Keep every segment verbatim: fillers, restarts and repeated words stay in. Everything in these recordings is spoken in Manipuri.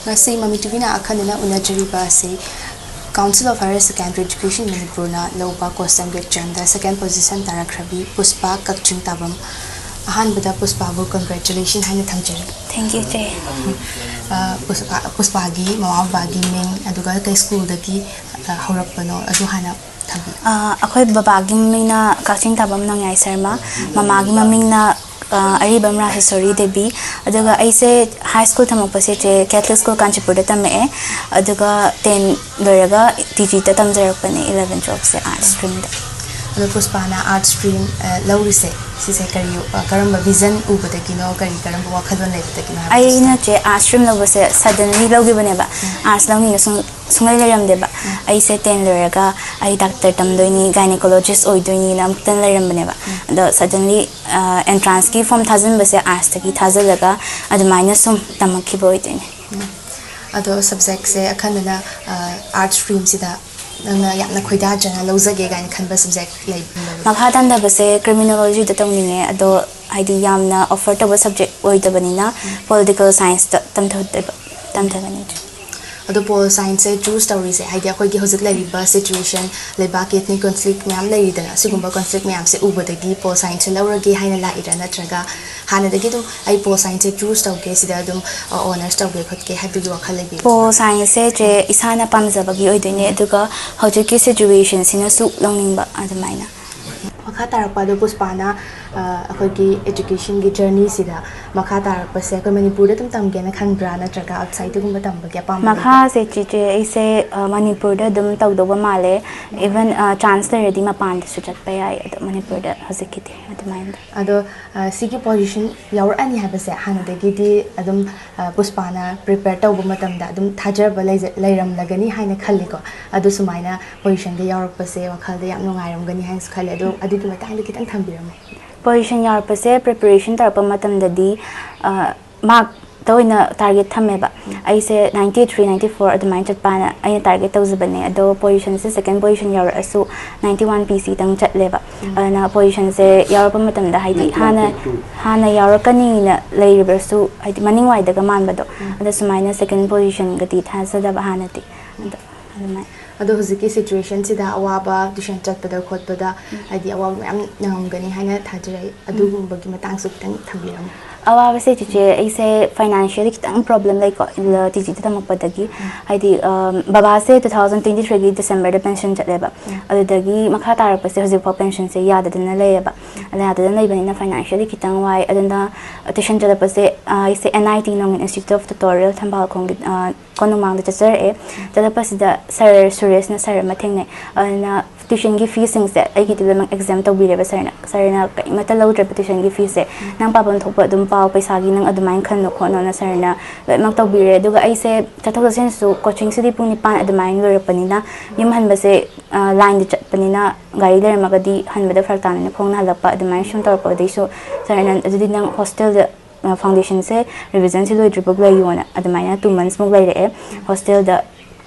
ꯉꯁꯤ ꯃꯃꯤ ꯇꯤꯚꯤꯅ ꯑꯈꯟꯅꯅ ꯎꯅꯖꯔꯤꯕ ꯑꯁꯤ Council of Higher Secondary Education ꯃꯅꯤꯄꯨꯔꯅ ꯂꯧꯕ ꯀꯣꯁꯟꯒꯤ ꯆꯦꯟꯗ second position ꯇꯥꯔꯛꯈ꯭ꯔꯕꯤ ꯄꯨꯁꯄꯥ ꯀꯛꯆꯤꯡ ꯇꯥꯕꯝ꯫ ꯑꯍꯥꯟꯕꯗ ꯄꯨꯁꯄꯥꯕꯨ congratulation ꯍꯥꯏꯅ ꯊꯝꯖꯔꯤ꯫ Thank you, ꯆꯦ꯫ ꯑ, ꯄꯨꯁꯄꯥ, ꯄꯨꯁꯄꯥꯒꯤ ꯃꯃꯥ ꯕꯕꯥꯒꯤ ꯃꯤꯡ, ꯑꯗꯨꯒ ꯀꯩ ꯁ꯭ꯀꯨꯜꯗꯒꯤ, ꯑ, ꯍꯧꯔꯛꯄꯅꯣ, ꯑꯗꯨ ꯍꯥꯟꯅ ꯊꯝꯕꯤꯌꯨ꯫ ꯑ, ꯑꯩꯈꯣꯏ ꯕꯕꯥꯒꯤ ꯃꯃꯤꯡꯅ ꯀꯛꯆꯤꯡ ꯇꯥꯕꯝ ꯅꯣꯡꯌꯥꯏ ꯁꯔꯃ, ꯃꯃꯥꯒꯤ ꯃꯃꯤꯡꯅ, ꯑ, ꯑꯔꯤꯕꯝ ꯔꯥꯖꯦꯁꯣꯔꯤ ꯗꯦꯕꯤ꯫ ꯑꯗꯨꯒ ꯑꯩꯁꯦ ꯍꯥꯏ ꯁ꯭ꯀꯨꯜ ꯇꯝꯃꯛꯄꯁꯦ ꯆꯦ ꯀꯦꯊꯂꯤꯛ ꯁ꯭ꯀꯨꯜ ꯀꯥꯟꯆꯤꯄꯨꯔꯗ ꯇꯝꯃꯛꯑꯦ꯫ ꯑꯗꯨꯒ ꯇꯦꯟ ꯂꯣꯏꯔꯒ ꯇꯤ ꯖꯤꯗ ꯇꯝꯖꯔꯛꯄꯅꯦ, ꯏꯂꯚꯦꯟ ꯇꯨꯋꯦꯜꯐꯁꯦ ꯑꯥꯔꯠꯁ ꯁ꯭ꯇ꯭ꯔꯤꯝꯗ꯫ ꯑꯗꯣ ꯄꯨꯁꯄꯥꯅ ꯑꯥꯔꯠꯁ ꯁ꯭ꯇ꯭ꯔꯤꯝ, ꯑ, ꯂꯧꯔꯤꯁꯦ, ꯁꯤꯁꯦ ꯀꯔꯤ, ꯑ, ꯀꯔꯝꯕ ꯚꯤꯖꯟ ꯎꯕꯗꯒꯤꯅꯣ, ꯀꯔꯤ ꯀꯔꯝꯕ ꯋꯥꯈꯜꯂꯣꯟ ꯂꯩꯕꯗꯒꯤꯅꯣ ꯍꯥꯏꯕꯗꯨꯁꯨ ꯑꯩꯅ ꯈꯪꯉꯦ꯫ ꯆꯦ ꯑꯥꯔꯠꯁ ꯁ꯭ꯇ꯭ꯔꯤꯝ ꯂꯧꯕꯁꯦ ꯁꯗꯟꯂꯤ ꯂꯧꯈꯤꯕꯅꯦꯕ, ꯑꯥꯔꯠꯁ ꯂꯧꯅꯤꯅ ꯁꯨꯡ ꯁꯨꯡꯂꯩ ꯂꯩꯔꯝꯗꯦꯕ꯫ ꯑꯩꯁꯦ ꯇꯦꯟ ꯂꯣꯏꯔꯒ ꯑꯩ ꯗꯥꯛꯇꯔ ꯇꯝꯗꯣꯏꯅꯤ, ꯒꯥꯏꯅꯤꯀꯣꯂꯣꯖꯤꯁ ꯑꯣꯏꯗꯣꯏꯅꯤꯅ ꯑꯃꯨꯛꯇꯪ ꯂꯩꯔꯝꯕꯅꯦꯕ꯫ ꯑꯗꯣ ꯁꯗꯟꯂꯤ ꯑꯦꯟꯇ꯭ꯔꯥꯟꯁꯀꯤ ꯐꯣꯝ ꯊꯥꯖꯤꯟꯕꯁꯦ ꯑꯥꯔꯠꯁꯇꯒꯤ ꯊꯥꯖꯤꯜꯂꯒ ꯑꯗꯨꯃꯥꯏꯅ ꯁꯨꯝ ꯇꯝꯃꯛꯈꯤꯕ ꯑꯣꯏꯗꯣꯏꯅꯦ꯫ ꯑꯗꯣ ꯁꯕꯖꯦꯛꯁꯦ ꯑꯈꯟꯅꯅ, ꯑ, ꯑꯥꯔꯠꯁ ꯁ꯭ꯇ꯭ꯔꯤꯝꯁꯤꯗ ꯅꯪꯅ ꯌꯥꯝꯅ ꯈꯣꯏꯗꯥꯖꯅ ꯂꯧꯖꯒꯦ ꯀꯥꯏꯅ ꯈꯟꯕ ꯁꯕꯖꯦꯛ ꯂꯩꯕꯤꯕ꯭ꯔꯥ? ꯃꯈꯥ ꯇꯝꯊꯕꯁꯦ ꯀ꯭ꯔꯤꯃꯤꯅꯣꯂꯣꯖꯤꯗ ꯇꯧꯅꯤꯡꯉꯦ, ꯑꯗꯣ ꯍꯥꯏꯗꯤ ꯌꯥꯝꯅ ꯑꯣꯐꯔ ꯇꯧꯕ ꯁꯕꯖꯦꯛ ꯑꯣꯏꯗꯕꯅꯤꯅ ꯄꯣꯂꯤꯇꯤꯀꯦꯜ ꯁꯥꯏꯟꯁꯇ ꯇꯝꯊꯗꯣꯏꯕ, ꯇꯝꯊꯒꯅꯤ꯫ ꯑꯗꯣ ꯄꯣꯜ ꯁꯥꯏꯟꯁꯁꯦ ꯆꯨꯁ ꯇꯧꯔꯤꯁꯦ, ꯍꯥꯏꯗꯤ ꯑꯩꯈꯣꯏꯒꯤ ꯍꯧꯖꯤꯛ ꯂꯩꯔꯤꯕ ꯁꯤꯆꯨꯋꯦꯁꯟ, ꯂꯩꯕꯥꯛꯀꯤ ethnic conflict ꯃꯌꯥꯝ ꯂꯩꯔꯤꯗꯅ, ꯑꯁꯤꯒꯨꯝꯕ conflict ꯃꯌꯥꯝꯁꯦ ꯎꯕꯗꯒꯤ ꯄꯣꯜ ꯁꯥꯏꯟꯁꯁꯦ ꯂꯧꯔꯒꯦ ꯍꯥꯏꯅ ꯂꯥꯛꯏꯔꯥ, ꯅꯠꯇ꯭ꯔꯒ ꯍꯥꯟꯅꯗꯒꯤ ꯑꯗꯨꯝ ꯑꯩ ꯄꯣꯜ ꯁꯥꯏꯟꯁꯁꯦ ꯆꯨꯁ ꯇꯧꯒꯦ, ꯁꯤꯗ ꯑꯗꯨꯝ ꯑꯣꯅꯔꯁ ꯇꯧꯒꯦ ꯈꯣꯠꯀꯦ ꯍꯥꯏꯕꯒꯤ ꯋꯥꯈꯜ ꯂꯩꯕꯤꯕ꯭ꯔꯥ? ꯄꯣꯜ ꯁꯥꯏꯟꯁꯁꯦ ꯆꯦ ꯏꯁꯥꯅ ꯄꯥꯝꯖꯕꯒꯤ ꯑꯣꯏꯗꯣꯏꯅꯦ, ꯑꯗꯨꯒ ꯍꯧꯖꯤꯛꯀꯤ ꯁꯤꯆꯨꯋꯦꯁꯟꯁꯤꯅꯁꯨ ꯂꯧꯅꯤꯡꯕ ꯑꯗꯨꯃꯥꯏꯅ꯫ ꯃꯈꯥ ꯇꯥꯔꯛꯄ ꯑꯗꯣ ꯄꯨꯁꯄꯥꯅ, ꯑ, ꯑꯩꯈꯣꯏꯒꯤ ꯑꯦꯖꯨꯀꯦꯁꯟꯒꯤ ꯖꯔꯅꯤꯁꯤꯗ ꯃꯈꯥ ꯇꯥꯔꯛꯄꯁꯦ ꯑꯩꯈꯣꯏ ꯃꯅꯤꯄꯨꯔꯗ ꯑꯗꯨꯝ ꯇꯝꯒꯦꯅ ꯈꯟꯕ꯭ꯔꯥ, ꯅꯠꯇ꯭ꯔꯒ ꯑꯥꯎꯠꯁꯥꯏꯗꯇꯒꯨꯝꯕ ꯇꯝꯕꯒꯤ ꯑꯄꯥꯝꯕ ꯂꯩꯕ꯭ꯔꯥ? ꯃꯈꯥꯁꯦ ꯆꯤꯆꯦ ꯑꯩꯁꯦ, ꯑ, ꯃꯅꯤꯄꯨꯔꯗ ꯑꯗꯨꯝ ꯇꯧꯗꯧꯕ ꯃꯥꯜꯂꯦ꯫ ꯏꯚꯟ, ꯑ, ꯆꯥꯟꯁ ꯂꯩꯔꯗꯤ ꯃꯄꯥꯟꯗꯁꯨ ꯆꯠꯄ ꯌꯥꯏ, ꯑꯗꯣ ꯃꯅꯤꯄꯨꯔꯗ ꯍꯧꯖꯤꯛꯀꯤꯗꯤ ꯑꯗꯨꯃꯥꯏꯅ꯫ ꯑꯗꯣ, ꯑ, ꯁꯤꯒꯤ ꯄꯣꯖꯤꯁꯟ ꯌꯥꯎꯔꯛꯑꯅꯤ ꯍꯥꯏꯕꯁꯦ ꯍꯥꯟꯅꯗꯒꯤꯗꯤ ꯑꯗꯨꯝ, ꯑ, ꯄꯨꯁꯄꯥꯅ ꯄ꯭ꯔꯤꯄꯦꯌꯔ ꯇꯧꯕ ꯃꯇꯝꯗ ꯑꯗꯨꯝ ꯊꯥꯖꯕ ꯂꯩꯖ-, ꯂꯩꯔꯝꯂꯒꯅꯤ ꯍꯥꯏꯅ ꯈꯜꯂꯤꯀꯣ꯫ ꯑꯗꯣ ꯁꯨꯃꯥꯏꯅ ꯄꯣꯖꯤꯁꯟꯗ ꯌꯥꯎꯔꯛꯄꯁꯦ ꯋꯥꯈꯜꯗ ꯌꯥꯝ ꯅꯨꯡꯉꯥꯏꯔꯝꯒꯅꯤ ꯍꯥꯏꯅꯁꯨ ꯈꯜꯂꯦ꯫ ꯑꯗꯣ ꯑꯗꯨꯒꯤ ꯃꯇꯥꯡꯗ ꯈꯤꯇꯪ ꯊꯝꯕꯤꯔꯝꯃꯣ꯫ ꯄꯣꯖꯤꯁꯟ ꯌꯥꯎꯔꯛꯄꯁꯦ ꯄ꯭ꯔꯤꯄꯦꯔꯦꯁꯟ ꯇꯧꯔꯛꯄ ꯃꯇꯝꯗꯗꯤ, ꯑ, ꯃꯥꯔꯛ ꯇ ꯑꯣꯏꯅ ꯇꯥꯔꯒꯦꯠ ꯊꯝꯃꯦꯕ꯫ ꯑꯩꯁꯦ ꯅꯥꯏꯟꯇꯤ ꯊ꯭ꯔꯤ ꯅꯥꯏꯟꯇꯤ ꯐꯣꯔ ꯑꯗꯨꯃꯥꯏꯅ ꯆꯠꯄꯅ ꯑꯩꯅ ꯇꯥꯔꯒꯦꯠ ꯇꯧꯖꯕꯅꯦ꯫ ꯑꯗꯣ ꯄꯣꯖꯤꯁꯟꯁꯦ ꯁꯦꯀꯦꯟ ꯄꯣꯖꯤꯁꯟ ꯌꯥꯎꯔꯛꯑꯁꯨ ꯅꯥꯏꯟꯇꯤ ꯋꯥꯟ ꯄꯤ ꯁꯤꯗꯪ ꯆꯠꯂꯦꯕ꯫ ꯑꯗꯨꯅ ꯄꯣꯖꯤꯁꯟꯁꯦ ꯌꯥꯎꯔꯛꯄ ꯃꯇꯝꯗ ꯍꯥꯏꯗꯤ ꯍꯥꯟꯅ ꯍꯥꯟꯅ ꯌꯥꯎꯔꯛꯀꯅꯤꯅ ꯂꯩꯔꯤꯕꯁꯨ ꯍꯥꯏꯗꯤ ꯃꯅꯤꯡꯋꯥꯏꯗꯒ ꯃꯥꯟꯕꯗꯣ, ꯑꯗꯣ ꯁꯨꯃꯥꯏꯅ ꯁꯦꯀꯦꯟ ꯄꯣꯖꯤꯁꯟꯒꯗꯤ ꯊꯥꯖꯗꯕ ꯍꯥꯟꯅꯗꯤ꯫ ꯑꯗꯣ ꯑꯗꯨꯃꯥꯏꯅ꯫ ꯑꯗꯣ ꯍꯧꯖꯤꯛꯀꯤ ꯁꯤꯆꯨꯋꯦꯁꯟꯁꯤꯗ ꯑꯋꯥꯕ ꯇ꯭ꯌꯨꯁꯟ ꯆꯠꯄꯗ ꯈꯣꯠꯄꯗ ꯍꯥꯏꯗꯤ ꯑꯋꯥꯕ ꯃꯌꯥꯝ ꯅꯪꯉꯝꯒꯅꯤ ꯍꯥꯏꯅ ꯊꯥꯖꯩ꯫ ꯑꯗꯨꯒꯨꯝꯕꯒꯤ ꯃꯇꯥꯡꯁꯨ ꯈꯤꯇꯪ ꯊꯝꯕꯤꯔꯝꯃꯨ꯫ ꯑꯋꯥꯕꯁꯦ ꯆꯤꯆꯦ, ꯑꯩꯁꯦ ꯐꯥꯏꯅꯥꯟꯁꯤꯌꯦꯜꯂꯤ ꯈꯤꯇꯪ ꯄ꯭ꯔꯣꯕ꯭ꯂꯦꯝ ꯂꯩꯀꯣ, ꯇꯤ ꯖꯤꯗ ꯇꯝꯃꯛꯄꯗꯒꯤ꯫ ꯍꯥꯏꯗꯤ ꯑꯝ, ꯕꯕꯥꯁꯦ ꯇꯨ ꯊꯥꯎꯖꯟ ꯇ꯭ꯋꯦꯟꯇꯤ ꯊ꯭ꯔꯤꯒꯤ ꯗꯤꯁꯦꯝꯕꯔꯗ ꯄꯦꯟꯁꯟ ꯆꯠꯂꯦꯕ꯫ ꯑꯗꯨꯗꯒꯤ ꯃꯈꯥ ꯇꯥꯔꯛꯄꯁꯦ ꯍꯧꯖꯤꯛꯐꯥꯎ ꯄꯦꯟꯁꯟꯁꯦ ꯌꯥꯗꯗꯅ ꯂꯩꯌꯦꯕ꯫ ꯑꯗ ꯌꯥꯗꯗꯅ ꯂꯩꯕꯅꯤꯅ ꯐꯥꯏꯅꯥꯟꯁꯤꯌꯦꯜꯂꯤ ꯈꯤꯇꯪ ꯋꯥꯏ꯫ ꯑꯗꯨꯅ ꯇ꯭ꯌꯨꯁꯟ ꯆꯠꯂꯛꯄꯁꯦ, ꯑ, ꯑꯩꯁꯦ N I T, Nongin institute of tutorial, ꯊꯝꯕꯥꯜꯈꯣꯡꯒꯤ, ꯑ, ꯀꯣꯅꯨꯡꯃꯥꯡꯗ ꯆꯠꯆꯔꯛꯑꯦ꯫ ꯆꯠꯂꯛꯄꯁꯤꯗ ꯁꯥꯔ ꯁꯨꯔꯦꯁꯅ ꯁꯥꯔ ꯑꯃ ꯊꯦꯡꯅꯩ꯫ ꯑꯗꯨꯅ ꯇ꯭ꯌꯨꯁꯟꯒꯤ ꯐꯤꯁꯤꯡꯁꯦ ꯑꯩꯒꯤꯗꯤ ꯂꯣꯏꯅꯃꯛ ꯑꯦꯛꯖꯦꯝ ꯇꯧꯕꯤꯔꯦꯕ ꯁꯥꯔꯅ꯫ ꯁꯥꯔꯅ ꯀꯔꯤꯃꯠꯇ ꯂꯧꯗ꯭ꯔꯦꯕ ꯇ꯭ꯌꯨꯁꯟꯒꯤ ꯐꯤꯁꯦ꯫ "ꯅꯪ ꯄꯥꯐꯝ ꯊꯣꯛꯄ ꯑꯗꯨꯝ ꯄꯥꯎ, ꯄꯩꯁꯥꯒꯤ ꯅꯪ ꯑꯗꯨꯃꯥꯏꯅ ꯈꯟꯅꯨ ꯈꯣꯠꯅꯨꯅ" ꯁꯥꯔꯅ ꯂꯣꯏꯅꯃꯛ ꯇꯧꯕꯤꯔꯦ꯫ ꯑꯗꯨꯒ ꯑꯩꯁꯦ ꯆꯠꯊꯣꯛ ꯆꯠꯁꯤꯟꯁꯨ, ꯀꯣꯆꯤꯡꯁꯤꯗꯤ ꯄꯨꯡ ꯅꯤꯄꯥꯟ ꯑꯗꯨꯃꯥꯏꯅ ꯂꯣꯏꯔꯛꯄꯅꯤꯅ, ꯌꯨꯝ ꯍꯟꯕꯁꯦ, ꯑ, ꯂꯥꯏꯟꯗ ꯆꯠꯄꯅꯤꯅ ꯒꯥꯔꯤ ꯂꯩꯔꯝꯃꯒꯗꯤ ꯍꯟꯕꯗ ꯐꯔꯛ ꯇꯥꯅꯤꯅ ꯈꯣꯡꯅ ꯍꯜꯂꯛꯄ꯫ ꯑꯗꯨꯃꯥꯏꯅ ꯁꯨꯝ ꯇꯧꯔꯛꯄꯗꯒꯤꯁꯨ ꯁꯥꯔꯅ, "ꯑꯗꯨꯗꯤ ꯅꯪ ꯍꯣꯁꯇꯦꯜꯗ, ꯑ, ꯐꯥꯎꯟꯗꯦꯁꯟꯁꯦ ꯔꯤꯚꯤꯖꯟꯁꯤ ꯂꯣꯏꯗ꯭ꯔꯤꯐꯥꯎ ꯂꯩꯌꯣꯅ" ꯑꯗꯨꯃꯥꯏꯅ ꯇꯨ ꯃꯟꯁꯃꯨꯛ ꯂꯩꯔꯛꯑꯦ ꯍꯣꯁꯇꯦꯜꯗ꯫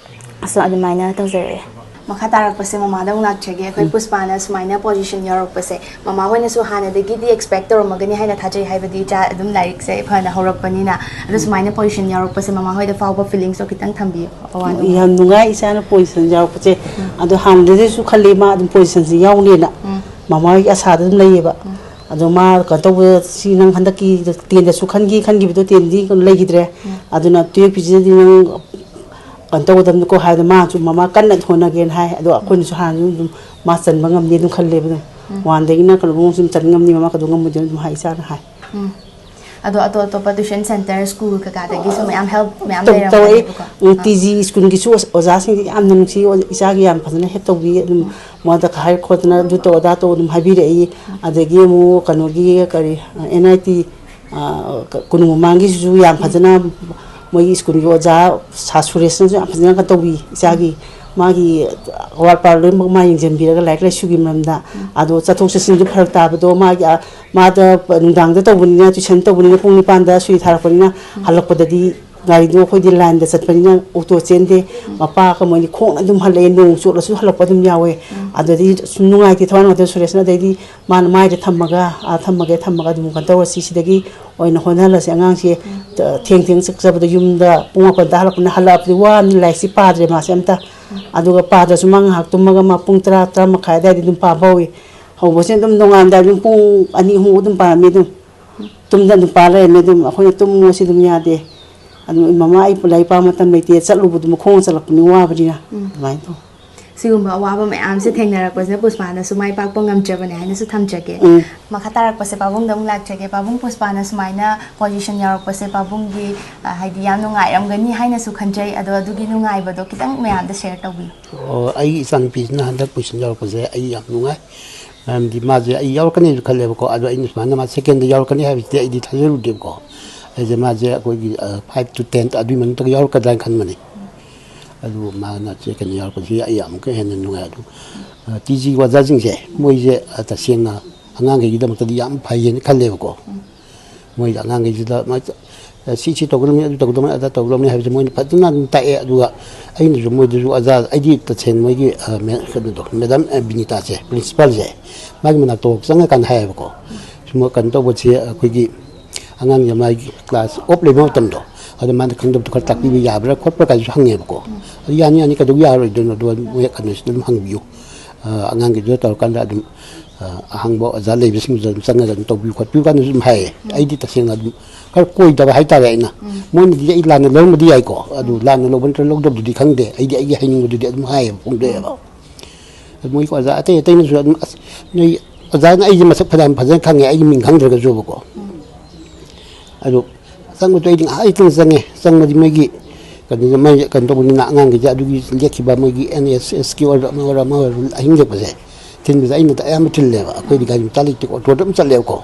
ꯑꯁ, ꯑꯗꯨꯃꯥꯏꯅ ꯇꯧꯖꯔꯛꯑꯦ꯫ ꯃꯈꯥ ꯇꯥꯔꯛꯄꯁꯦ ꯃꯃꯥꯗ ꯑꯃꯨꯛ ꯂꯥꯛꯆꯒꯦ꯫ ꯑꯩꯈꯣꯏ ꯄꯨꯁꯄꯥꯅ ꯁꯨꯃꯥꯏꯅ ꯄꯣꯖꯤꯁꯟ ꯌꯥꯎꯔꯛꯄꯁꯦ ꯃꯃꯥ ꯍꯣꯏꯅꯁꯨ ꯍꯥꯟꯅꯗꯒꯤꯗꯤ ꯑꯦꯛꯁꯄꯦꯛ ꯇꯧꯔꯝꯃꯒꯅꯤ ꯍꯥꯏꯅ ꯊꯥꯖꯩ, ꯍꯥꯏꯕꯗꯤ ꯏꯆꯥ ꯑꯗꯨꯝ ꯂꯥꯏꯔꯤꯛꯁꯦ ꯐꯅ ꯍꯧꯔꯛꯄꯅꯤꯅ꯫ ꯑꯗꯣ ꯁꯨꯃꯥꯏꯅ ꯄꯣꯖꯤꯁꯟ ꯌꯥꯎꯔꯛꯄꯁꯦ ꯃꯃꯥ ꯍꯣꯏꯗ ꯐꯥꯎꯕ ꯐꯤꯂꯤꯡꯁꯇꯣ ꯈꯤꯇꯪ ꯊꯝꯕꯤꯌꯨ꯫ ꯑꯋꯥ ꯅꯨꯡꯉꯥꯏ꯫ ꯌꯥꯝ ꯅꯨꯡꯉꯥꯏ ꯏꯆꯥꯅ ꯄꯣꯖꯤꯁꯟ ꯌꯥꯎꯔꯛꯄꯁꯦ꯫ ꯑꯗꯣ ꯍꯥꯟꯅꯗꯒꯤꯁꯨ ꯈꯜꯂꯤ ꯃꯥ ꯑꯗꯨꯝ ꯄꯣꯖꯤꯁꯟꯁꯤ ꯌꯥꯎꯅꯦꯅ꯫ ꯃꯃꯥ ꯍꯣꯏꯒꯤ ꯑꯁꯥꯗ ꯑꯗꯨꯝ ꯂꯩꯌꯦꯕ꯫ ꯑꯗꯣ ꯃꯥ ꯀꯩꯅꯣ ꯇꯧꯕ, ꯁꯤ ꯅꯪ ꯍꯟꯗꯛꯀꯤ ꯇꯦꯟꯗꯁꯨ ꯈꯟꯈꯤ, ꯈꯟꯈꯤꯕꯗꯣ ꯇꯦꯟꯗꯤ ꯂꯩꯈꯤꯗ꯭ꯔꯦ꯫ ꯑꯗꯨꯅ ꯇꯨꯌꯦꯜꯞꯀꯤꯁꯤꯗꯗꯤ ꯅꯪ ꯀꯩꯅꯣ ꯇꯧꯒꯗꯕꯅꯤꯀꯣ ꯍꯥꯏꯗꯅ ꯃꯥꯁꯨ ꯃꯃꯥ ꯀꯟꯅ ꯍꯣꯠꯅꯒꯦꯅ ꯍꯥꯏ꯫ ꯑꯗꯣ ꯑꯩꯈꯣꯏꯅꯁꯨ ꯍꯥꯟꯅꯁꯨ ꯑꯗꯨꯝ ꯃꯥ ꯆꯟꯕ ꯉꯝꯅꯤ ꯑꯗꯨꯝ ꯈꯜꯂꯦꯕ ꯑꯗꯨꯝ꯫ ꯋꯥꯟꯗꯒꯤꯅ ꯀꯩꯅꯣꯐꯥꯎ ꯁꯨꯝ ꯆꯟ ꯉꯝꯅꯤ, ꯃꯃꯥ ꯀꯩꯗꯧ ꯉꯝꯃꯣꯏꯗꯣꯏꯅꯣ ꯑꯗꯨꯝ ꯍꯥꯏ ꯏꯆꯥꯅ ꯍꯥꯏ꯫ ꯑꯗꯣ ꯑꯇꯣꯞ ꯑꯇꯣꯞꯄ ꯇ꯭ꯌꯨꯁꯟ ꯁꯦꯟꯇꯔ, ꯁ꯭ꯀꯨꯜ ꯀꯩꯀꯥꯗꯒꯤꯁꯨ ꯃꯌꯥꯝ ꯍꯦꯜꯞ ꯃꯌꯥꯝ ꯇꯧ- ꯇꯧꯔꯛꯏ꯫ ꯂꯩꯔꯝꯒꯅꯦꯕꯀꯣ꯫ ꯇꯤ ꯖꯤ ꯁ꯭ꯀꯨꯜꯒꯤꯁꯨ ꯑꯣꯖꯥꯁꯤꯡꯁꯦ ꯌꯥꯝꯅ ꯅꯨꯡꯁꯤ, ꯏꯆꯥꯒꯤ ꯌꯥꯝ ꯐꯖꯅ ꯍꯦꯜꯞ ꯇꯧꯕꯤ꯫ ꯑꯗꯨꯝ ꯃꯣꯏꯗ ꯍꯥꯏ ꯈꯣꯠꯇꯅ ꯑꯗꯨ ꯇꯧ ꯑꯗꯥ ꯇꯧ ꯑꯗꯨꯝ ꯍꯥꯏꯕꯤꯔꯛꯏ꯫ ꯑꯗꯒꯤ ꯑꯃꯨꯛ ꯀꯩꯅꯣꯒꯤ ꯀꯔꯤ, ꯑꯦꯟ ꯑꯥꯏ ꯇꯤ, ꯀꯣꯅꯨꯡ ꯃꯃꯥꯡꯒꯤꯁꯤꯁꯨ ꯌꯥꯝ ꯐꯖꯅ ꯃꯣꯏꯒꯤ ꯁ꯭ꯀꯨꯜꯒꯤ ꯑꯣꯖꯥ ꯁꯥꯔ ꯁꯨꯔꯦꯁꯅꯁꯨ ꯌꯥꯝ ꯐꯖꯅ ꯀꯩꯅꯣ ꯇꯧꯕꯤ ꯏꯆꯥꯒꯤ꯫ ꯃꯥꯒꯤ ꯑꯋꯥꯠ ꯑꯄꯥ ꯂꯣꯏꯅꯃꯛ ꯃꯥ ꯌꯦꯡꯁꯤꯟꯕꯤꯔꯒ ꯂꯥꯏꯔꯤꯛ ꯂꯥꯏꯁꯨꯒꯤ ꯃꯔꯝꯗ꯫ ꯑꯗꯣ ꯆꯠꯊꯣꯛ ꯆꯠꯁꯤꯟꯁꯨ ꯐꯔꯛ ꯇꯥꯕꯗꯣ ꯃꯥꯒꯤ, ꯑ, ꯃꯥꯗ ꯅꯨꯡꯗꯥꯡꯗ ꯇꯧꯕꯅꯤꯅ, ꯇꯨꯏꯁꯟ ꯇꯧꯕꯅꯤꯅ ꯄꯨꯡ ꯅꯤꯄꯥꯟꯗ ꯁꯨꯇꯤ ꯊꯥꯔꯛꯄꯅꯤꯅ ꯍꯜꯂꯛꯄꯗꯗꯤ ꯒꯥꯔꯤꯗꯣ ꯑꯩꯈꯣꯏꯗꯤ ꯂꯥꯏꯟꯗ ꯆꯠꯄꯅꯤꯅ ꯑꯣꯇꯣ ꯆꯦꯟꯗꯦ꯫ ꯃꯄꯥ ꯀꯃꯣꯏꯗꯤ ꯈꯣꯡꯅ ꯑꯗꯨꯝ ꯍꯜꯂꯛꯑꯦ, ꯅꯣꯡ ꯆꯣꯠꯂꯁꯨ ꯍꯜꯂꯛꯄ ꯑꯗꯨꯝ ꯌꯥꯎꯋꯦ꯫ ꯑꯗꯨꯗꯤ ꯁꯨꯝ ꯅꯨꯡꯉꯥꯏꯇꯦ, ꯊꯋꯥꯏ ꯅꯨꯡꯉꯥꯏꯇꯦ ꯁꯨꯔꯦꯁꯅ꯫ ꯑꯗꯩꯗꯤ ꯃꯥꯅ ꯃꯥꯏꯗ ꯊꯝꯃꯒ, "ꯑꯥ ꯊꯝꯃꯒꯦ, ꯊꯝꯃꯒ ꯑꯗꯨꯝ ꯀꯩꯅꯣ ꯇꯧꯔꯁꯤ, ꯁꯤꯗꯒꯤ ꯑꯣꯏꯅ ꯍꯣꯠꯅꯍꯜꯂꯁꯤ ꯑꯉꯥꯡꯁꯦ꯫ ꯊꯦꯡ ꯊꯦꯡ ꯆꯠꯆꯕꯗ ꯌꯨꯝꯗ ꯄꯨꯡ ꯃꯥꯄꯟꯗ ꯍꯜꯂꯛꯄꯅ, ꯍꯜꯂꯛꯑꯕꯗꯤ ꯋꯥꯕꯅꯤ, ꯂꯥꯏꯔꯤꯛꯁꯤ ꯄꯥꯗ꯭ꯔꯦ ꯃꯥꯁꯦ ꯑꯝꯇ꯫ ꯑꯗꯨꯒ ꯄꯥꯗ꯭ꯔꯁꯨ ꯃꯥ ꯉꯥꯏꯍꯥꯛ ꯇꯨꯝꯃꯒ ꯃꯥ ꯄꯨꯡ ꯇꯔꯥ, ꯇꯔꯥ ꯃꯈꯥꯏ ꯑꯗꯨꯋꯥꯏꯗ ꯑꯗꯨꯝ ꯄꯥꯕ ꯍꯧꯋꯤ꯫ ꯍꯧꯕꯁꯦ ꯑꯗꯨꯝ ꯅꯣꯡꯉꯥꯟꯕꯗ ꯑꯗꯨꯝ ꯄꯨꯡ ꯑꯅꯤ, ꯑꯍꯨꯝ ꯑꯗꯨꯝ ꯄꯥꯔꯝꯃꯤ ꯑꯗꯨꯝ꯫ ꯇꯨꯝꯗ ꯑꯗꯨꯝ ꯄꯥ ꯂꯩꯔꯝꯃꯦ ꯑꯗꯨꯝ꯫ ꯑꯩꯈꯣꯏꯅ ꯇꯨꯝꯃꯣ ꯁꯤ ꯑꯗꯨꯝ ꯌꯥꯗꯦ꯫ ꯑꯗꯨꯝ, "ꯃꯃꯥ, ꯑꯩ ꯂꯥꯏꯔꯤꯛ ꯄꯥꯕ ꯃꯇꯝ ꯂꯩꯇꯦ, ꯆꯠꯂꯨꯕꯗꯨ ꯃꯈꯣꯡꯅ ꯆꯠꯂꯛꯄꯅꯤ, ꯋꯥꯕꯅꯤꯅ"꯫ ꯑꯗꯨꯃꯥꯏꯅ ꯇꯧ꯫ ꯁꯤꯒꯨꯝꯕ ꯑꯋꯥꯕ ꯃꯌꯥꯝꯁꯦ ꯊꯦꯡꯅꯔꯛꯄꯁꯤꯅ ꯄꯨꯁꯄꯥꯅꯁꯨ ꯃꯥꯏ ꯄꯥꯛꯄ ꯉꯝꯖꯕꯅꯦ ꯍꯥꯏꯅꯁꯨ ꯊꯝꯖꯒꯦ꯫ ꯎꯝ꯫ ꯃꯈꯥ ꯇꯥꯔꯛꯄꯁꯦ ꯄꯥꯕꯨꯡꯗ ꯑꯃꯨꯛ ꯂꯥꯛꯆꯒꯦ꯫ ꯄꯥꯕꯨꯡ, ꯄꯨꯁꯄꯥꯅ ꯁꯨꯃꯥꯏꯅ ꯄꯣꯖꯤꯁꯟ ꯌꯥꯎꯔꯛꯄꯁꯦ ꯄꯥꯕꯨꯡꯒꯤ, ꯑ, ꯍꯥꯏꯗꯤ ꯌꯥꯝ ꯅꯨꯡꯉꯥꯏꯔꯝꯒꯅꯤ ꯍꯥꯏꯅꯁꯨ ꯈꯟꯖꯩ꯫ ꯑꯗꯣ ꯑꯗꯨꯒꯤ ꯅꯨꯡꯉꯥꯏꯕꯗꯣ ꯈꯤꯇꯪ ꯃꯌꯥꯝꯗ ꯁꯦꯌꯔ ꯇꯧꯕꯤꯌꯨ꯫ ꯑꯣ, ꯑꯩꯒꯤ ꯏꯆꯥꯅꯨꯄꯤꯁꯤꯅ ꯍꯟꯗꯛ ꯄꯣꯖꯤꯁꯟ ꯌꯥꯎꯔꯛꯄꯁꯦ ꯑꯩ ꯌꯥꯝ ꯅꯨꯡꯉꯥꯏ꯫ ꯃꯔꯝꯗꯤ ꯃꯥꯁꯦ ꯑꯩ ꯌꯥꯎꯔꯛꯀꯅꯤꯁꯨ ꯈꯜꯂꯦꯕꯀꯣ꯫ ꯑꯗꯣ ꯑꯩꯅ ꯁꯨꯃꯥꯏꯅ ꯃꯥ ꯁꯦꯀꯦꯟꯗ ꯌꯥꯎꯔꯛꯀꯅꯤ ꯍꯥꯏꯕꯁꯤꯗꯤ ꯑꯩꯗꯤ ꯊꯥꯖꯔꯨꯗꯦꯕꯀꯣ꯫ ꯑꯩꯁꯦ ꯃꯥꯁꯦ ꯑꯩꯈꯣꯏꯒꯤ, ꯑ, five to ten ꯑꯗꯨꯒꯤ ꯃꯅꯨꯡꯗ ꯌꯥꯎꯔꯛꯀꯗ꯭ꯔꯥ ꯍꯥꯏꯅ ꯈꯟꯕꯅꯤ꯫ ꯑꯗꯨ ꯃꯥꯅ ꯁꯦꯀꯦꯟꯗ ꯌꯥꯎꯔꯛꯄꯁꯤ ꯑꯩ ꯑꯃꯨꯛꯀ ꯍꯦꯟꯅ ꯅꯨꯡꯉꯥꯏ꯫ ꯑꯗꯨ, ꯑ, ꯇꯤ ꯖꯤ ꯑꯣꯖꯥꯁꯤꯡꯁꯦ ꯃꯣꯏꯁꯦ, ꯑ, ꯇꯁꯦꯡꯅ ꯑꯉꯥꯡꯈꯩꯒꯤꯗꯃꯛꯇꯗꯤ ꯌꯥꯝ ꯐꯩꯌꯦꯅ ꯈꯜꯂꯦꯕꯀꯣ꯫ ꯃꯣꯏꯗ ꯑꯉꯥꯡꯈꯩꯁꯤꯗ ꯃꯣꯏ, ꯑ, ꯁꯤ, ꯁꯤ ꯇꯧꯒꯗꯕꯅꯤ, ꯑꯗꯨ ꯇꯧꯒꯗꯕꯅꯤ, ꯑꯗꯥ ꯇꯧꯒꯗꯕꯅꯤ ꯍꯥꯏꯕꯁꯦ ꯃꯣꯏꯅ ꯐꯖꯅ ꯑꯗꯨꯝ ꯇꯥꯛꯑꯦ꯫ ꯑꯗꯨꯒ ꯑꯩꯅꯁꯨ ꯃꯣꯏꯗꯁꯨ ꯑꯣꯖꯥ, ꯑꯩꯗꯤ ꯇꯁꯦꯡꯅ ꯃꯣꯏꯒꯤ, ꯑ, ꯃꯦ-, ꯀꯩꯅꯣꯗꯣ, ꯃꯦꯗꯥꯝ, ꯑ, ꯕꯤꯅꯤꯇꯥꯁꯦ, ꯄ꯭ꯔꯤꯟꯁꯤꯄꯥꯜꯁꯦ, ꯃꯥꯒꯤ ꯃꯅꯥꯛꯇ ꯆꯪꯉꯀꯥꯟꯗ ꯍꯥꯏꯌꯦꯕꯀꯣ꯫ ꯁꯨꯝꯕ ꯀꯩꯅꯣ ꯇꯧꯕꯁꯦ ꯑꯩꯈꯣꯏꯒꯤ ꯑꯉꯥꯡꯁꯦ ꯃꯥꯒꯤ ꯀ꯭ꯂꯥꯁ ꯑꯣꯐ ꯂꯩꯕ ꯃꯇꯝꯗꯣ, ꯑꯗ ꯃꯥꯅ ꯈꯪꯗꯕꯗꯣ ꯈꯔ ꯇꯥꯛꯄꯤꯕ ꯌꯥꯕ꯭ꯔꯥ ꯈꯣꯠꯄ꯭ꯔꯥ ꯀꯥꯏꯁꯨ ꯍꯪꯉꯦꯕꯀꯣ꯫ ꯑꯗꯨ ꯌꯥꯅꯤ, ꯌꯥꯅꯤ, ꯀꯩꯗꯧ ꯌꯥꯔꯣꯏꯗꯣꯏꯅꯣ? ꯑꯗꯨꯒ ꯃꯣꯏ ꯀꯩꯅꯣꯁꯤꯗ ꯑꯗꯨꯝ ꯍꯪꯕꯤꯌꯨ꯫ ꯑ, ꯑꯉꯥꯡꯒꯤꯗꯨꯗ ꯇꯧꯔꯀꯥꯟꯗ ꯑꯗꯨꯝ, ꯑ, ꯑꯍꯥꯡꯕ ꯑꯣꯖꯥ ꯂꯩꯕꯁꯤꯡꯗꯨꯗ ꯑꯗꯨꯝ ꯆꯪꯉꯒ ꯑꯗꯨꯝ ꯇꯧꯕꯤꯌꯨ ꯈꯣꯠꯄꯤꯌꯨ ꯀꯥꯟꯗꯁꯨ ꯑꯗꯨꯝ ꯍꯥꯏꯌꯦ꯫ ꯑꯩꯗꯤ ꯇꯁꯦꯡꯅ ꯑꯗꯨꯝ ꯈꯔ ꯀꯣꯏꯗꯕ ꯍꯥꯏꯇꯥꯔꯦ ꯑꯩꯅ꯫ ꯃꯣꯏꯅꯗꯤ ꯑꯩ ꯂꯥꯟꯅ ꯂꯧꯔꯝꯕꯗꯤ ꯌꯥꯏꯀꯣ, ꯑꯗꯨ ꯂꯥꯟꯅ ꯂꯧꯕ ꯅꯠꯇ꯭ꯔꯒ ꯂꯧꯗꯕꯗꯨꯗꯤ ꯈꯪꯗꯦ꯫ ꯑꯩꯗꯤ ꯑꯩꯒꯤ ꯍꯩꯅꯤꯡꯕꯗꯨꯗꯤ ꯑꯗꯨꯝ ꯍꯥꯏꯌꯦꯕ, ꯐꯣꯡꯗꯣꯛꯑꯦꯕ꯫ ꯑꯗꯨ ꯃꯣꯏꯒꯤ ꯑꯣꯖꯥ ꯑꯇꯩ ꯑꯇꯩꯅꯁꯨ ꯑꯗꯨꯝ, "ꯑꯁ, ꯅꯣꯏ ꯑꯣꯖꯥꯅ ꯑꯩꯁꯦ ꯃꯁꯛ ꯐꯅꯌꯥꯝ ꯐꯖꯅ ꯈꯪꯉꯦ, ꯑꯩꯒꯤ ꯃꯤꯡ ꯈꯪꯗ꯭ꯔꯒꯁꯨꯕꯀꯣ꯫ ꯑꯗꯣ ꯆꯪꯕꯗꯣ ꯑꯩꯗꯤ ꯉꯥꯏꯍꯥꯛ ꯂꯩꯇꯅ ꯆꯪꯉꯦ꯫ ꯆꯪꯕꯗꯤ ꯃꯣꯏꯒꯤ ꯀꯩꯅꯣꯗ, ꯃꯣꯏ ꯀꯩꯅꯣ ꯇꯧꯕꯅꯤꯅ ꯑꯉꯥꯡꯒꯤꯗꯤ ꯑꯗꯨꯒꯤ ꯂꯦꯛꯈꯤꯕ ꯃꯣꯏꯒꯤ ꯑꯦꯟ ꯑꯦꯁ ꯑꯦꯁꯀꯤ ꯑꯣꯏꯔꯣ, ꯑꯃ ꯑꯣꯏꯔꯣ, ꯑꯃ ꯑꯣꯏꯔꯣ, ꯑꯍꯤꯡ ꯂꯦꯛꯄꯁꯦ ꯊꯤꯟꯕꯁꯦ ꯑꯩꯅ ꯑꯌꯥꯝꯕ ꯊꯤꯜꯂꯦꯕ꯫ ꯑꯩꯈꯣꯏꯗꯤ ꯒꯥꯔꯤ ꯃꯆꯥ ꯂꯩꯇꯦꯀꯣ, ꯑꯣꯇꯣꯗ ꯑꯗꯨꯝ ꯆꯠꯂꯦꯕꯀꯣ꯫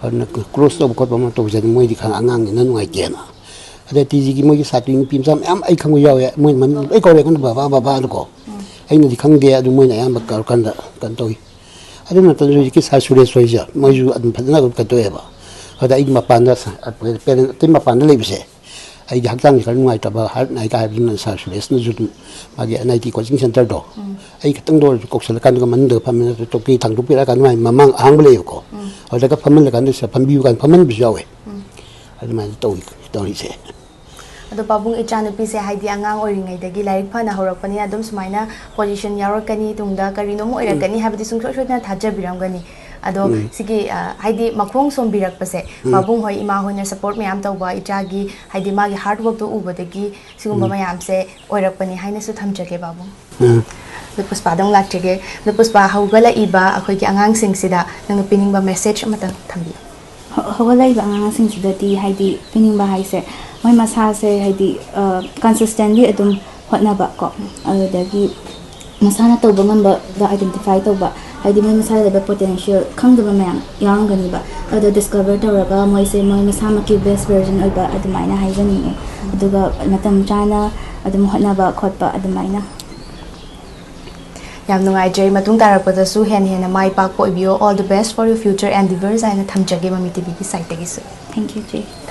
ꯑꯗꯨꯅ ꯀ꯭ꯔꯣꯁ ꯇꯧꯕ ꯈꯣꯠꯄ ꯑꯃ ꯇꯧꯕꯁꯦ ꯑꯗꯨꯝ ꯃꯣꯏꯗꯤ ꯈꯔ ꯑꯉꯥꯡꯅꯤꯅ ꯅꯨꯡꯉꯥꯏꯇꯦꯅ꯫ ꯑꯗ ꯇꯤ ꯖꯤꯒꯤ ꯃꯣꯏꯒꯤ ꯁꯥꯇ꯭ꯔꯤ ꯅꯨꯄꯤ ꯃꯆꯥ ꯃꯌꯥꯝ ꯑꯩ ꯈꯪꯕ ꯌꯥꯎꯋꯦ, ꯃꯣꯏꯅ ꯃꯃꯤꯡ ꯂꯣꯏ ꯀꯧꯔꯦ ꯑꯩꯉꯣꯟꯗ, "ꯕꯕꯥ, ꯕꯕꯥ" ꯑꯗꯨꯀꯣ꯫ ꯑꯩꯅꯗꯤ ꯈꯪꯗꯦ, ꯑꯗꯨ ꯃꯣꯏꯅ ꯑꯌꯥꯝꯕ ꯀꯧꯔꯀꯥꯟꯗ ꯀꯩꯅꯣ ꯇꯧꯏ꯫ ꯑꯗꯨ ꯅꯠꯇꯅꯁꯨ ꯍꯧꯖꯤꯛꯀꯤ ꯁꯥꯔ ꯁꯨꯔꯦꯁ ꯍꯣꯏꯁꯦ, ꯃꯣꯏꯁꯨ ꯑꯗꯨꯝ ꯐꯖꯅ ꯑꯗꯨꯝ ꯀꯩꯅꯣ ꯇꯧꯋꯦꯕ꯫ ꯑꯗ ꯑꯩꯒꯤ ꯃꯄꯥꯟꯗ ꯁ-, ꯄꯦꯔꯦꯟ ꯑꯇꯩ ꯃꯄꯥꯟꯗ ꯂꯩꯕꯁꯦ, ꯑꯩꯒꯤ ꯍꯛꯆꯥꯡꯁꯦ ꯈꯔ ꯅꯨꯡꯉꯥꯏꯇꯕ, ꯍꯥꯔꯠ ꯅꯥꯏ ꯀꯥꯏ ꯍꯥꯏꯕꯗꯨꯅ ꯁꯥꯔ ꯁꯨꯔꯦꯁꯅꯁꯨ ꯑꯗꯨꯝ ꯃꯥꯒꯤ ꯑꯦꯟ ꯑꯥꯏ ꯇꯤ ꯀꯣꯆꯤꯡ ꯁꯦꯟꯇꯔꯗꯣ, ꯑꯩ ꯈꯤꯇꯪꯗ ꯑꯣꯏꯔꯁꯨ ꯀꯧꯁꯜꯂꯀꯥꯟꯗ ꯃꯅꯨꯡꯗ ꯐꯝꯃꯦ, ꯅꯠꯇ꯭ꯔꯒ ꯆꯧꯀꯤ ꯊꯥꯡꯗꯣꯛꯄꯤꯔꯛꯑꯀꯥꯟꯗ ꯃꯥꯒꯤ ꯃꯃꯥꯡ ꯑꯍꯥꯡꯕ ꯂꯩꯌꯦꯕꯀꯣ, ꯑꯗꯨꯗꯒ ꯐꯝꯍꯜꯂꯀꯥꯟꯗ ꯁꯤꯗ ꯐꯝꯕꯤꯌꯨ ꯀꯥꯏꯅ ꯐꯝꯍꯟꯕꯁꯨ ꯌꯥꯎꯋꯦ꯫ ꯑꯗꯨꯃꯥꯏꯅ ꯇꯧꯏ, ꯇꯧꯔꯤꯁꯦ꯫ ꯑꯗꯣ ꯄꯥꯕꯨꯡ, ꯏꯆꯥꯅꯨꯄꯤꯁꯦ ꯍꯥꯏꯗꯤ ꯑꯉꯥꯡ ꯑꯣꯏꯔꯤꯉꯩꯗꯒꯤ ꯂꯥꯏꯔꯤꯛ ꯐꯅ ꯍꯧꯔꯛꯄꯅꯤꯅ ꯑꯗꯨꯝ ꯁꯨꯃꯥꯏꯅ ꯄꯣꯖꯤꯁꯟ ꯌꯥꯎꯔꯛꯀꯅꯤ, ꯇꯨꯡꯗ ꯀꯔꯤꯅꯣꯝ ꯑꯣꯏꯔꯛꯀꯅꯤ ꯍꯥꯏꯕꯗꯤ ꯁꯨꯡꯁꯣꯏ ꯁꯣꯏꯗꯅ ꯊꯥꯖꯕꯤꯔꯝꯒꯅꯤ꯫ ꯑꯗꯣ ꯁꯤꯒꯤ, ꯑ, ꯍꯥꯏꯗꯤ ꯃꯈꯣꯡ ꯁꯣꯝꯕꯤꯔꯛꯄꯁꯦ, ꯄꯥꯕꯨꯡ ꯍꯣꯏ, ꯏꯃꯥ ꯍꯣꯏꯅ ꯁꯞꯄꯣꯔꯠ ꯃꯌꯥꯝ ꯇꯧꯕ, ꯏꯆꯥꯒꯤ ꯍꯥꯏꯗꯤ ꯃꯥꯒꯤ ꯍꯥꯔꯗ ꯋꯥꯔꯛꯇꯣ ꯎꯕꯗꯒꯤ ꯁꯤꯒꯨꯝꯕ ꯃꯌꯥꯝꯁꯦ ꯑꯣꯏꯔꯛꯄꯅꯤ ꯍꯥꯏꯅꯁꯨ ꯊꯝꯖꯒꯦ ꯄꯥꯕꯨꯡ꯫ ꯑꯗꯣ ꯄꯨꯁꯄꯥꯗ ꯑꯃꯨꯛ ꯂꯥꯛꯆꯒꯦ꯫ ꯑꯗꯣ ꯄꯨꯁꯄꯥ, ꯍꯧꯒꯠꯂꯛꯏꯕ ꯑꯩꯈꯣꯏꯒꯤ ꯑꯉꯥꯡꯁꯤꯡꯁꯤꯗ ꯅꯪꯅ ꯄꯤꯅꯤꯡꯕ ꯃꯦꯁꯦꯖ ꯑꯃꯇꯪ ꯊꯝꯕꯤꯌꯨ꯫ ꯍꯧ-, ꯍꯧꯒꯠꯂꯛꯏꯕ ꯑꯉꯥꯡꯁꯤꯡꯁꯤꯗꯗꯤ ꯍꯥꯏꯗꯤ ꯄꯤꯅꯤꯡꯕ ꯍꯥꯏꯁꯦ, ꯃꯣꯏ ꯃꯁꯥꯁꯦ ꯍꯥꯏꯗꯤ ꯀꯟꯁꯤꯁꯇꯦꯟꯂꯤ ꯑꯗꯨꯝ ꯍꯣꯠꯅꯕ ꯀꯣ, ꯑꯗꯨꯗꯒꯤ ꯃꯁꯥꯅ ꯇꯧꯕ ꯉꯝꯕꯗ ꯑꯥꯏꯗꯦꯟꯇꯤꯐꯥꯏ ꯇꯧꯕ, ꯍꯥꯏꯗꯤ ꯃꯣꯏ ꯃꯁꯥꯗ ꯂꯩꯕ ꯄꯣꯇꯦꯟꯁꯤꯌꯦꯜ ꯈꯪꯗꯕ ꯃꯌꯥꯝ ꯌꯥꯎꯔꯝꯒꯅꯤꯕ, ꯑꯗꯣ ꯗꯤꯁꯀꯕꯔ ꯇꯧꯔꯒ ꯃꯣꯏꯁꯦ ꯃꯣꯏ ꯃꯁꯥꯃꯛꯀꯤ ꯕꯦꯁ ꯚꯔꯖꯟ ꯑꯣꯏꯕ ꯑꯗꯨꯃꯥꯏꯅ ꯍꯥꯏꯖꯅꯤꯡꯉꯦ꯫ ꯑꯗꯨꯒ ꯃꯇꯝ ꯆꯥꯅ ꯑꯗꯨꯝ ꯍꯣꯠꯅꯕ ꯈꯣꯠꯄ ꯑꯗꯨꯃꯥꯏꯅ꯫ ꯌꯥꯝ ꯅꯨꯡꯉꯥꯏꯖꯔꯦ꯫ ꯃꯇꯨꯡ ꯇꯥꯔꯛꯄꯗꯁꯨ ꯍꯦꯟꯅ ꯍꯦꯟꯅ ꯃꯥꯏ ꯄꯥꯛꯄ ꯑꯣꯏꯕꯤꯌꯣ꯫ All the best for your future endeavors ꯍꯥꯏꯅ ꯊꯝꯖꯒꯦ ꯃꯃꯤ ꯇꯤꯚꯤꯒꯤ ꯁꯥꯏꯠꯇꯒꯤꯁꯨ꯫ Thank you, ꯆꯦ꯫